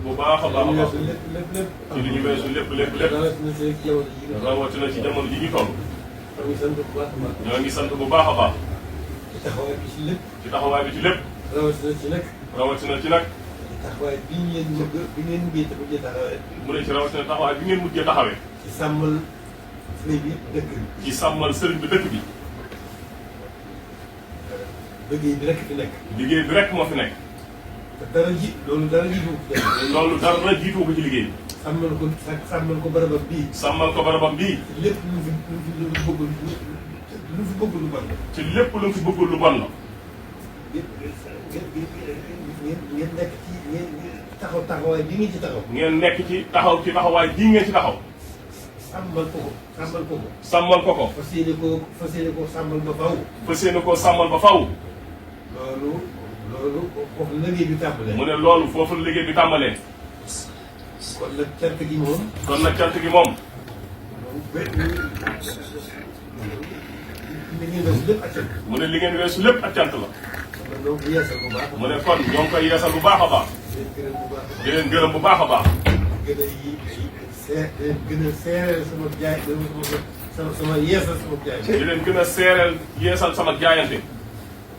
bu baax a baax a baax ci li ñu weesu lépp rawatina ci jamono ji ñu toll. ñoo ngi sant bu baax a baax. ci taxawaay bi ci lépp. ci taxawaay bi ci lépp. rawatina ci nag. taxawaay bi ngeen mujjee taxawee. mu ne ci rawatina taxawaay bi ngeen mujjee taxawee. ci sàmmal sëriñ bi dëkk bi. ci sàmmal sëriñ bi dëkk bi. liggéey bi rek fi nekk. liggéey bi rek moo fi nekk. te loolu dara jiitu ko. loolu dara jiitu ko ci liggéey bi. sàmmal ko barabam bii. sàmmal ko barabam bii. lépp lu fi bëggul lu bon la. ci lépp lu fi bëggul lu bon la. ngeen nekk ci ngeen taxawaay bii ngeen ci taxaw. ngeen nekk ci taxawaay bii ngeen ci taxaw. sàmmal ko ko. sàmmal ko ko. fas yéene koo sàmmal ba faw. fas yéene koo sàmmal ba faw. loolu foofu la liggéey bi tàmbalee. mu ne loolu foofu la liggéey bi tàmbalee. kon nag cant gi moom. li ngeen weesu lépp ak cant. mu ne li ngeen weesu lépp ak cant la. mu ne kon ñoo ngi koy yeesal bu baax a baax. di leen gërëm bu baax a baax. gën a seereel sama jaay sama yeesal sama jaay. di leen gën a seereel yeesal sama jaayante.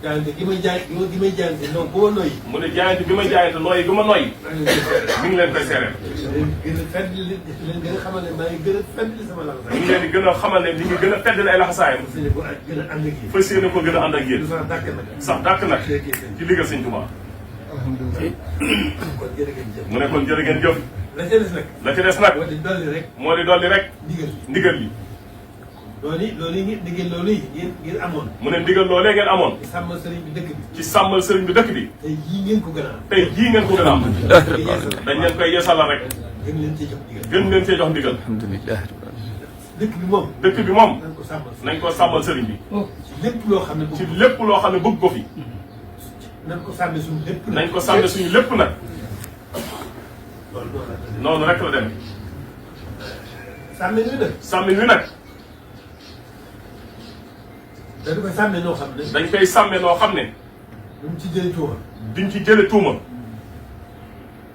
jaayante gi may jaayante non bu ma noyyi. mu ne jaayante bi may jaayante nooyi bi ma noyyi. mi ngi leen koy seereel. leen gën a xamal ne maa ngi gën a feddali sama laxasaay. mi ngi leen di gën a xamal ne mi ngi gën a feddali ay laxasaayam. fas yéene ko gën a ànd ak yéen. sax dàkk nag ci liggéey Sëñ Tuubaa. mu ne kon jërë ngeen jëf. la ca des nag. moo di dolli rek. ndigal li. loolu ngeen amoon. mu ne ndigal loolee ngeen amoon. ci sàmmal sëriñ bi dëkk bi. ci sàmmal sëriñ bi dëkk bi. tey jii ngeen ko gën a am. tey jii ngeen ko gën a am. dañ leen koy yeesalal rek. gën leen cee jox ndigal. gën leen cee jox ndigal. alhamdulilah. dëkk bi moom. nañ ko sàmmal sëriñ bi. ci lépp loo xam ne ci lépp loo xam ne bëgg ko fi. nañ ko sàmme suñu lépp nag. nañ ko sàmme suñu lépp nag. noonu rek la demee. sàmme wi nag. dañ koy sàmmee noo xam ne. dañ koy sàmmee noo xam ne. duñ ci jële tuuma. duñ ci jële tuuma.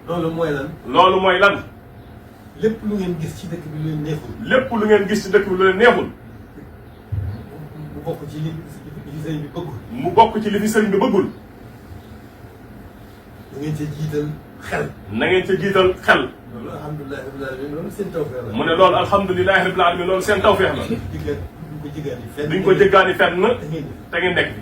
loolu mooy lan. loolu mooy lan. lépp lu ngeen gis ci dëkk bi lu leen neexul. lépp lu ngeen gis ci dëkk bi lu leen neexul. mu bokk ci li fi sëriñ bi bëggul. mu bokk ci li fi sëriñ bi bëggul. na ngeen ca jiital xel. na ngeen ca jiital xel. loolu alhamdulilah rabbil alamin loolu seen tawfeex la. mu ne loolu alhamdulilah rabbil alamin loolu seen tawfeex la. duñ ko jéggaani fenn te ngeen nekk fi.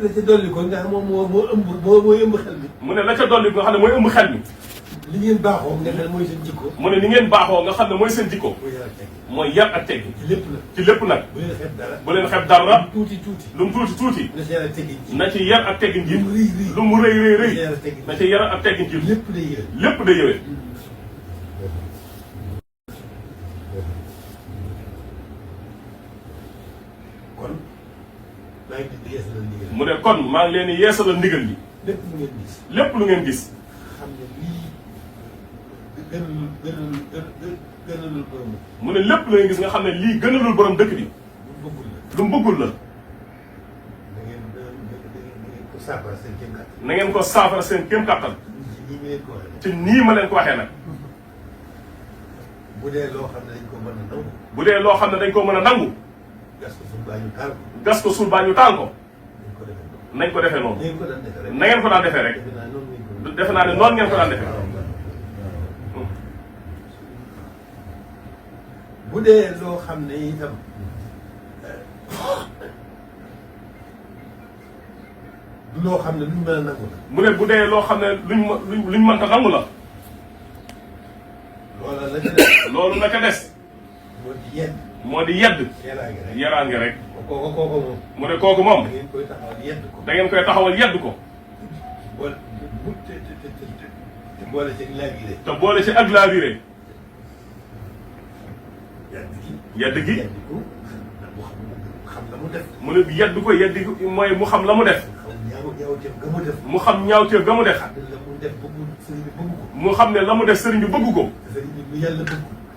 la ca dolli ko nga xam moo ëmb xel mi. mu ne la ca dolli ko nga xam ne mooy ëmb xel mi. li ngeen baaxoo nga xam ne mooy seen jikko. mu ne ni ngeen baaxoo nga xam ne mooy seen jikko. mooy yar ak teggi. ci lépp nag. bu leen xeeb dara. bu leen xeeb dara. lu mu tuuti. na ci yar ak teggin ji. lu mu rëy. na ci yar ak teggin ji. lépp day yëwee. kon maa ngi di yeesalal ndigal. mu ne kon maa ngi leen di yeesalal ndigal li. lépp lu ngeen gis. xam ne lii gënalul borom. mu ne lépp lu ngeen gis nga xam ne lii gënalul borom dëkk bi. lu mu bëggul la. na ngeen ko saafara seen kéem kattan. ci nii ma leen ko waxee nag. bu dee loo xam ne dañ ko mën a nangu. bu dee loo xam ne dañ ko mën a nangu. gas ko suul baa ñu taal ko. gas ko suul baa ñu taal ko. nañ ko defee noonu. na ngeen ko daan defee rek. defe naa ne noonu ngeen ko daan defee. bu dee loo xam ne itam du loo xam ne luñ mën a nangu la. mu ne bu dee loo xam ne luñ mënta nangu la. loola la ca des. loolu la ca des. moo di yedd. yaraange rek. kooku moom. mu ne kooku moom. da ngeen koy taxawal yedd ko. da ngeen koy taxawal yedd ko. te boole ci ak laabiré. te boole ci ak laabiré. yedd gi. xam la mu def. mu ne yedd ko yedd gi mooy mu xam la mu def. mu xam ñaawteef ga mu def. mu xam ne la mu def sëriñ bi bëgg ko.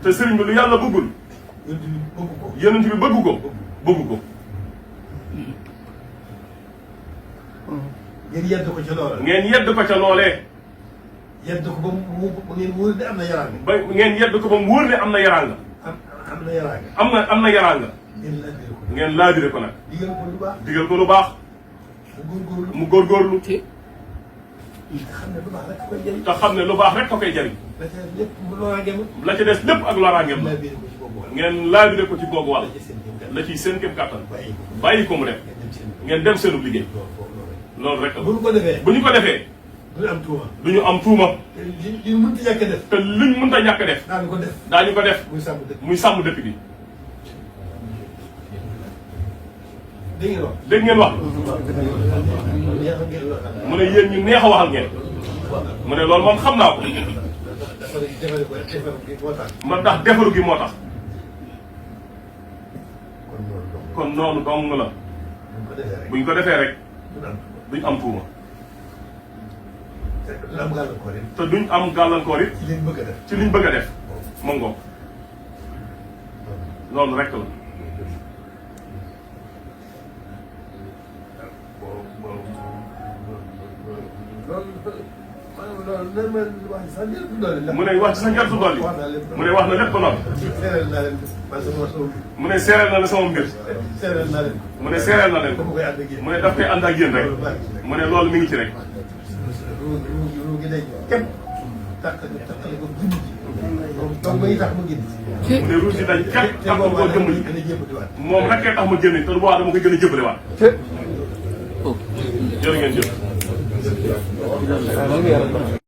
te sëriñ bi lu yàlla bëggul. yonent bi bëgg ko. bëgg ko. ngeen yedd ko ca loola. ngeen yedd ko ca loolee. yedd ko ba mu ngeen wóor ne am na yaraanga. ba ngeen yedd ko ba mu wóor ne am na yaraanga. am na yaraanga. am na yaraanga. ngeen laabire ko nag. digal ko lu baax. digal ko lu baax. mu góorgóorlu. te xam ne lu baax rek koy jëriñ. te xam ne lu baax rek ko koy jëriñ. la ca lépp loraangeem. la ca des lépp ak loraangeem la. ngeen laabire ko ci googu wàll. la ciy seen kéem kàttan. bàyyi ko mu dem. ngeen dem seenu liggéey. loolu rek la. bu ñu ko defee. bu ñu ko defee. du ñu am tuuma. du ñu am tuuma. te li ñu mënta ñàkk a def. te luñ mënta ñàkk a def. daañu ko def. daañu ko def. muy sàmm dëkk dëkk bi. dégg ngeen wax. dégg ngeen wax. mu ne yéen ñu neex a waxal ngeen. mu ne loolu moom xam naa ko. man ndax defaru gi moo tax. kon noonu dong la. buñ ko defee rek. duñ am tuuma. te duñ am gàllankoor it. ci liñ bëgg a def. moom ngoog. loolu rek la. mu ne wax ci sa njortu dolli. mu ne wax na lépp ba noppi. mu ne seereel na la sama mbir. mu ne seereel na leen ko. mu ne daf koy ànd ak yéen rek. mu ne loolu mi ngi ci rek. mu ne ruus yi dañ képp tax ko koo jëmm ji. moom rek tax ma génne te bu baax dama koy gën a jëbale waat. jërë ngeen jëf.